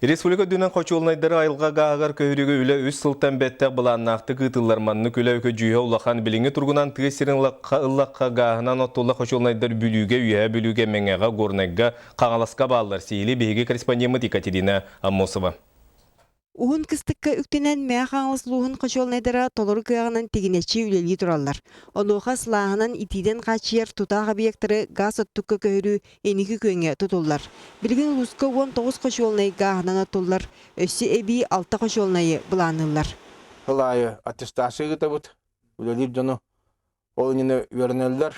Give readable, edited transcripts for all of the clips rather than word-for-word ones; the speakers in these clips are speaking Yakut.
Республика үрдүнэн хочуолунайдары айылҕа гааһыгар көһөрүүгэ үлэ үс сылтан бэттэх былааннаахтык ыытыллар. Маннык үлэ көдьүүһэ улахан. Билиҥҥи туругунан тыа сирин ыллахха гааһынан оттуллар хочуолунайдар Бүлүүгэ, Үөһээ Бүлүүгэ, Мэҥэҕэ, Горнайга, Хаҥаласка бааллар. Сиһилии биһиги корреспондеммыт Екатерина Аммосова. Уһун кыстыкка үктэнэн Мэҥэ Хаҥалас улууһун хочуолунайдара толору кыаҕынан тигинэччи үлэлии тураллар. Онуоха сылааһынан итиитэн хааччыйар тутаах объектары гаас оттукка көһөрүү инники күөҥҥэ тутуллар. Билигин улууска 19 хочуолунай гааһынан оттуллар, өссө эбии алта хочуолунайы былаанныыллар. Сыл аайы аттестация ыытабыт, үлэлиир дьону ол иннинэ үөрэнэллэр,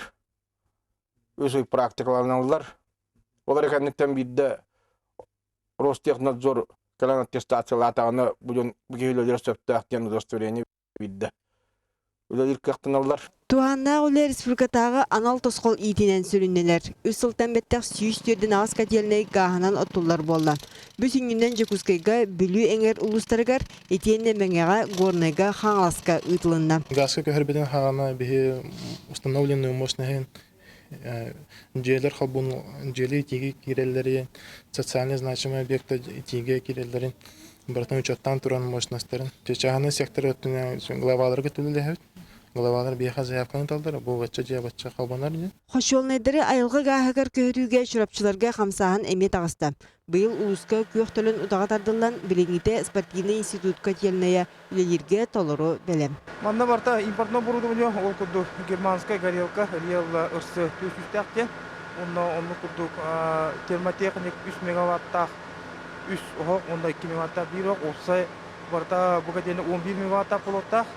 үс ый практикаланаллар. Ол эрэ кэнниттэн биирдэ Ростехнадзор кэлэн аттестациялаатаҕына бу дьон бу киһи үлэлиир сөптөөх диэн удостоверение биирдэ үлэлиир кыахтаналлар. Туһааннаах үлэ республикатааҕы анал тосхол иитинэн сүрүннэнэр. Үс сылтан бэттэх 148 котельнай гааһынан оттуллар буолла. Бу сүнньүнэн Дьокуускайга, Бүлүү эҥэр улуустарыгар, итиэннэ Мэҥэҕэ, Горнайга, Хаҥаласка ыытылынна. Газка көһөрбүтүн хаҕана биһи установленную мощность дьиэлэр холбун дьиэлэр итиигэ киирэллэрин, социально значимые объекты итиигэ киирэллэрин барытын учуоттаан туран мощностарын чааһынай сектор өттүнэн главаларга төлөлөһөбүт. Главалар биһиэхэ заявканы таллар, бу бачча дьиэ бачча холбонор диэн. Хочуолунайдары айылҕа гааһыгар көһөрүүгэ чурапчыларга хамсааһын эмиэ таҕыста. Быйыл улууска күөх төлөн утаҕа тардыллан, билиҥҥитэ спортивнай институт котельнайа үлэлииргэ толору бэлэм. Манна барыта импортное оборудование, ол курдук германская горелка, Риэлла ырсы түөсүүстээх диэн. Онно оннук курдук термотехник 3 мегаваттаах үс оһох, уонна 2 мегаваттаах биир оһох, уопсай барыта бу котельная 11 мегаваттаах буолуохтаах.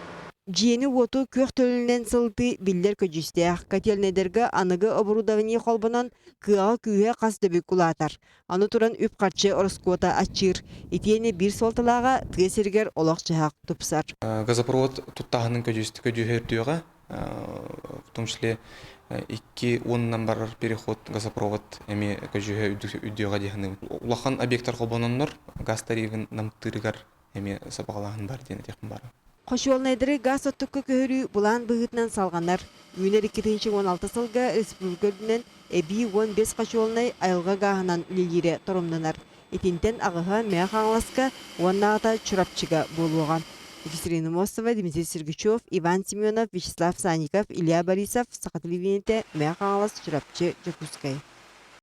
Дьиэни-уоту күөх төлөнүнэн сылытыы биллэр көдьүүстээх. Котельнайдарга аныгы оборудование холбонон, кыаҕа-күүһэ хас да бүк улаатар. Аны туран үп-харчы ороскуота аччыыр. Итиэннэ биир суолталааҕа тыа сиригэр олох-дьаһах тупсар. Газопровод туттааһынын көдьүүһэ үрдүөҕэ, в том числе икки уонунан барар переход газопровод эмиэ көдьүүһэ үрдүөҕэ дии саныыбын. Улахан объектар холбононнор газ тарифын намтыырыгар эмиэ сабаҕалааһын бар диэн этиэхпин баара. Хочуолунайдары гаас оттукка көһөрүү былаан быһыытынан салҕанар. Үүнэр 2016 сылга республика үрдүнэн эбии 15 хочуолунай айылҕа гааһынан үлэлиирэ торумнанар. Итинтэн аҕыһа Мэҥэ Хаҥаласка уоннааҕыта Чурапчыга буолуоҕа. Екатерина Мостова, Дмитрий Сергучев, Иван Семенов, Вячеслав Санников, Илья Борисов, Саха телевидениетэ, Мэҥэ Хаҥалас, Чурапчы, Дьокуускай.